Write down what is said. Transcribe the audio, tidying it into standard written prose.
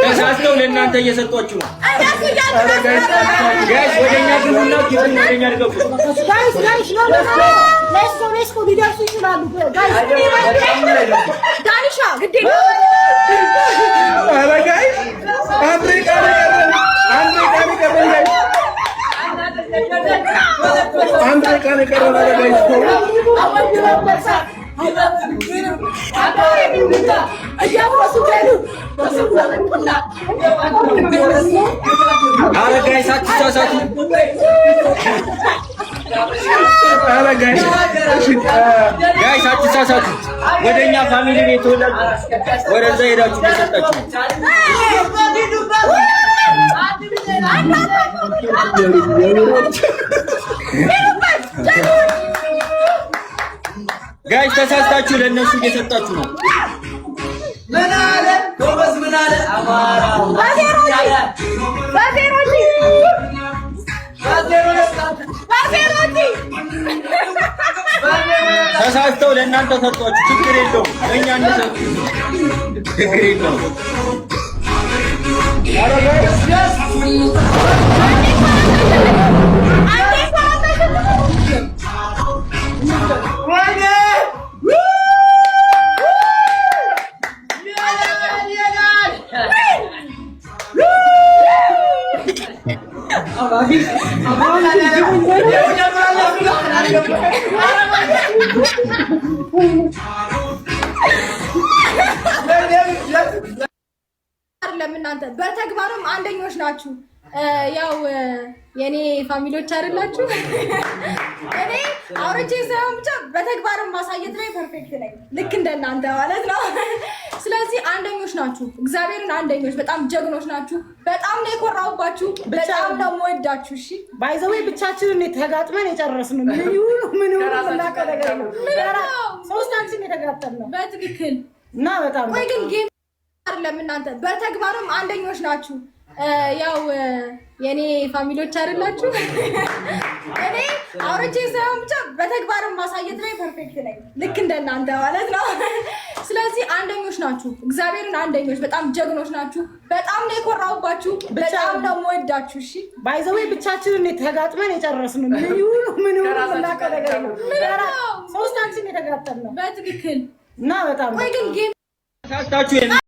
ተሳስተው ለእናንተ እየሰጧችሁ ነው። Guys፣ ወደኛ ግቡና gift ኡን ወደኛ ልቀቁ። Guys, guys, no, no, no, let's go, let's go። ሊደርሱ ይችላሉ guys። ዳኒሻ ግዴ። ኧረ guys፣ አንድ ደቂቃ ነው የቀረን። አንድ ደቂቃ ነው የቀረን guys። አንድ ደቂቃ ነው የቀረን። ኧረ guys ተው። አረ guys አትሳሳቱ። ኧረ guys እሺ። Guys አትሳሳቱ። ወደኛ family ቤት ወዳችሁ ወደዛ ሄዳችሁ እየሰጣችሁ ነው። Guys ተሳስታችሁ ለእነሱ እየሰጣችሁ ነው። ምን አለ ጎበዝ? ምን አለ አማራ? በዜሮ በዜሮ በዜሮ። ተሳስተው ለእናንተ ሰጧችሁ። ችግር የለውም። እኛ እንሰጥ፣ ችግር የለውም። ኧረ guys። ወይኔ! ይላል። አይደለም፣ እናንተ በተግባርም አንደኞች ናችሁ። ያው የኔ family ዎች አይደላችሁ። እኔ አውርቼ ሳይሆን ብቻ በተግባርም ማሳየት ላይ perfect ነኝ፣ ልክ እንደናንተ ማለት ነው። ስለዚህ አንደኞች ናችሁ፣ እግዚአብሔርን አንደኞች፣ በጣም ጀግኖች ናችሁ። በጣም ነው የኮራሁባችሁ፣ በጣም ነው የምወዳችሁ። እሺ። By the way ብቻችንን ተጋጥመን የጨረስነው። ምን ይሁን ምን ይሁን የምናውቀው ነገር ነው። ሶስታችን የተጋጠምነው። በትክክል። እና በጣም ቆይ ግን game አይደለም፣ እናንተ በተግባርም አንደኞች ናችሁ። ያው የኔ family ዎች አይደላችሁ። እኔ አውርቼ ሳይሆን ብቻ በተግባርም ማሳየት ላይ perfect ነኝ፣ ልክ እንደናንተ ማለት ነው። ስለዚህ አንደኞች ናችሁ፣ እግዚአብሔርን አንደኞች፣ በጣም ጀግኖች ናችሁ። በጣም ነው የኮራሁባችሁ፣ በጣም ነው የምወዳችሁ። እሺ። By the way ብቻችንን ተጋጥመን የጨረስነው። ምን ይሁን ምን ይሁን የምናውቀው ነገር ነው። ሶስታችን የተጋጠምነው። በትክክል። እና በጣም ቆይ ግን game ተሳስታችሁ።